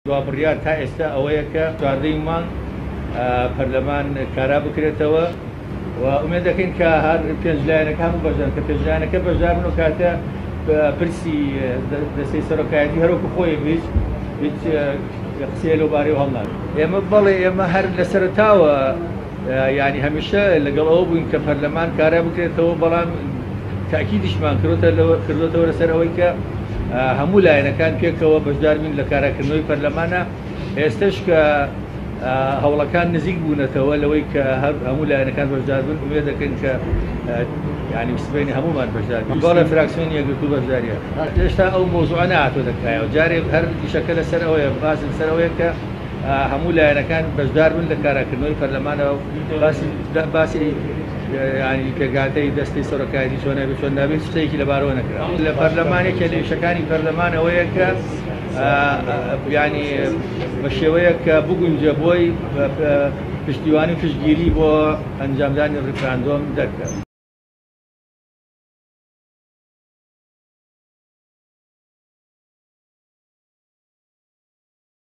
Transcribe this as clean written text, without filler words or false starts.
دوا بڕیار تا ئێستا ئەوەیە کە 14 مانگ پەرلەمان کارا بکرێتەوە و ئومێد دەکەین کە هەر پێنج لایەنەکە هەموو بەشدار کە پێنج لایەنەکە بەشدار بن و کاتە پرسی دەستەی سەرۆکایەتی هەروەکو خۆی هیچ هیچ قسەیە لەو بارەیەوە هەڵنابێت. ئێمە بەڵێ ئێمە هەر لە سەرەتاوە یعنی هەمیشە لەگەڵ ئەوە بووین کە پەرلەمان کارا بکرێتەوە، بەڵام تاکیدیشمان کردوتەوە لەسەر ئەوەی کە هەموو لایەنەکان پێکەوە بەشدار بین لە کاراکردنەوەی پەرلەمانە. ئێستش کە هەوڵەکان نزیک بوونەتەوە لەوەی کە هەموو لایەنەکان بەشدار بن، ئومێد دەکەین کە یعنی سبەینێ هەموومان بەشدار بین. بەڵێ فراکسیۆنی یەکگرتوو بەشداریە. هێشتا ئەو مەوزوعە نەهاتۆتە کایەوە، جارێ هەر ئیشەکە لەسەر ئەوەیە، باس لەسەر ئەوەیە کە هەموو لایەنەکان بەشدار بن لە کاراکردنەوەی پەرلەمانەوە. باسی باسی ینی پێکهاتەی دەستی سەرۆکایەتی چۆنە بێ چۆن نابێت قسەیەکی لەبارەوە نەکرا. لە پەرلەمان یەکێ لە ئیشەکانی پەرلەمان ئەوەیە کە ینی بە شێوەیە کە بگونجە بۆی پشتیوانی و پشتگیری بۆ ئەنجامدانی ڕیفراندۆم دەرکە.